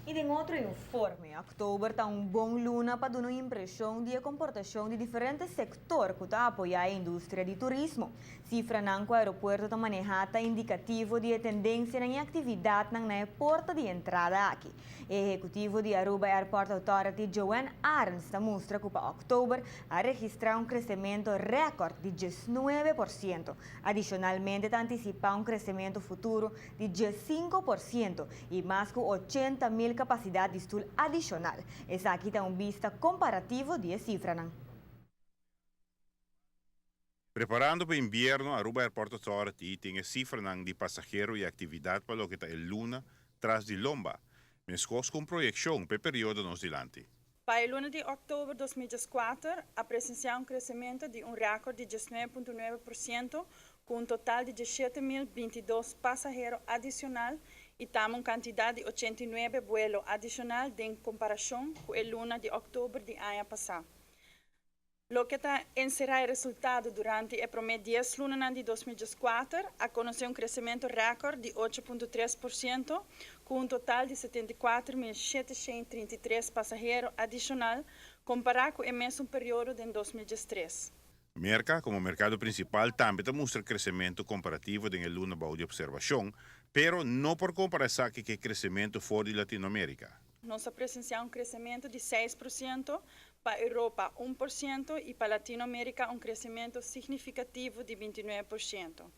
Y den otro informe, october ta un bon luna pa duna un impresion di comportacion di diferente sector cu ta apoya e industria di turismo. Cifranan cu aeropuerto ta maneha ta indicativo di tendencia y actividad na porta di entrada aki. Ehecutivo di Aruba Airport Authority, Joanne Arends, ta mustra cu pa october a registra un crecemento record di 19%. Adicionalmente, ta anticipa un crecemento futuro di 5% y mas cu 80 mil capacidad di stoel adicional. Esaki ta un bista comparativo di cifranan. Preparando pa invierno, Aruba Airport Authority tin cifra di pasahero y actividad pa loke ta luna tras di lomba. Mescos cu proyeccion pa e periodo nos dilanti. Pa e luna di october di 2014, a presencia un crecemento di un record di 19,9%, cu un total di 17.022 pasahero adicional y tambe un cantidad di 89 vuelo adicional den comparacion cu e luna di october di aña pasa. Loke ta encera e resultado durante e prome 10 luna di 2014, a conoce un crecemento record di 8,3%, cu un total di 74.733 pasahero adicional, compara cu e mesun periodo di 2013. Merca, como mercado principal, tambe ta mustra crecemento comparativo den luna di observacion, pero no por compara cu e crecemento for di Latinoamerica. Nos a presencia un crecemento di 6%, pa Europa 1% y pa Latinoamerica un crecemento significativo di 29%.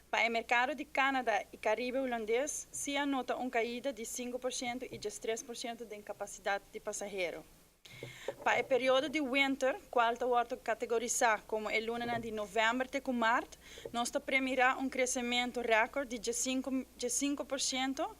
Pa e mercado di Canada y Caribe Hulandes, si a nota un caida di 5% y 3% di capacidad di pasahero. Pa e periodo di winter, cual ta categorisa como e luna di november te maart, nos ta premira un crecemento record di 5%,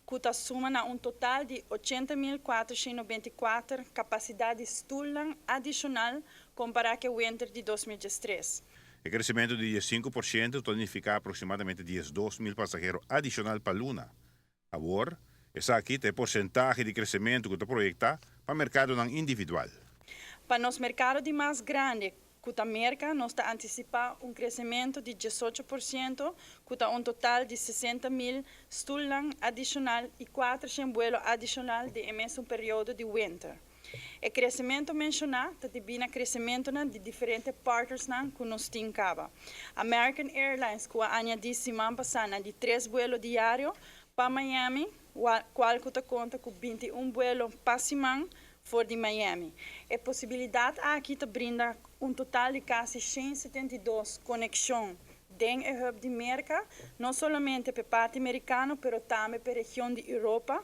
cu ta suma na un total di 80.494 capacidad di stoel adicional compara cu e winter di 2013. E crecemento di 5% ta significa aproximadamente 12 mil pasahero adicional pa luna. Awor, esaki ta e porcentahe di crecemento cu ta proyecta pa mercado individual. Pa nos mercado di mas grandi, cu ta Merca, nos ta anticipa un crecemento di 18%, cu ta un total di 60 mil stoel adicional y 400 vuelo adicional den mesun periodo di winter. E crecemento menciona ta debi na crecemento di diferente partners cu nos tin caba. American Airlines, cu a añadi siman pasa di tres vuelo diario pa Miami, cual ta conta cu 21 vuelo pa siman for di Miami. E posibilidad aki ta brinda un total di casi 172 conexion den e hub di Merca, no solamente pa parti americano, pero tambe pa e region di Europa,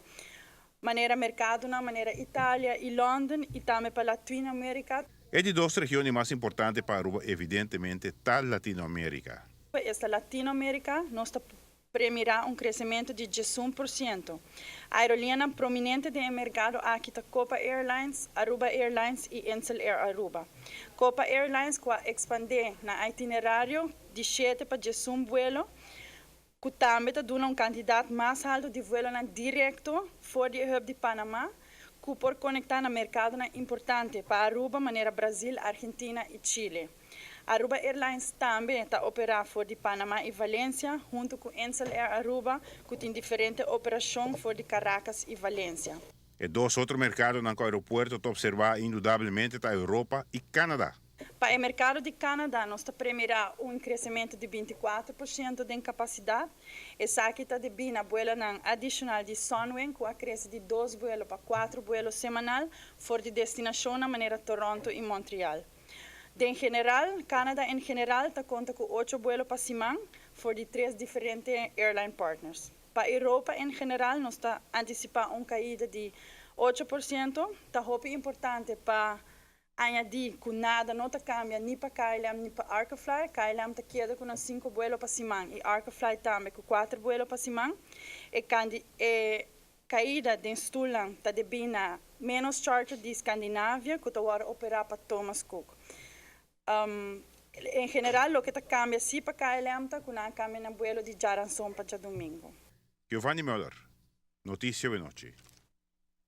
manera mercado na manera Italia y London y tambe pa Latinoamerica. E di dos region mas importante pa Aruba, evidentemente, ta Latinoamerica. Esta Latinoamerica, nos ta premira un crecemento di 11%. Aerolinea prominente den mercado aki ta Copa Airlines, Aruba Airlines y Insel Air Aruba. Copa Airlines a expande nan itinerario di 7 pa 11 vuelo, cu tambe ta duna un cantidad mas halto di vuelo directo for di hub di Panama, cu por conecta na mercado importante pa Aruba, manera Brasil, Argentina y Chile. Aruba Airlines tambe ta opera for di Panama y Valencia, hunto cu Insel Air Aruba, cu tin diferente operacion for di Caracas y Valencia. E dos otro mercado na aeropuerto ta observa indudablemente ta Europa y Canada. Pa e mercado di Canada, nos ta premira un crecemento di 24% di capacidad. Esaki ta debi na vuelo adicional di Sunwing, cu a crece di 2 vuelo pa 4 vuelo semanal, for di destinacion manera Toronto y Montreal. En general, Canada en general ta conta cu 8 vuelo pa siman for di tres diferente airline partners. Pa Europa en general, nos ta anticipa un caida di 8%. Ta hopi importante pa añadi cu nada no ta cambia ni pa KLM ni pa Arkefly. KLM ta keda cu 5 vuelo pa siman y Arkefly tambe cu 4 vuelo pa siman. E caida di stoel ta debi na menos charter di Scandinavia, cu ta opera pa Thomas Cook. En general, loke ta cambia si pa KLM ta cu nan a cambia nan vuelo di diaranson pa diadomingo. Giovanni Müller, Noticia Awe Nochi.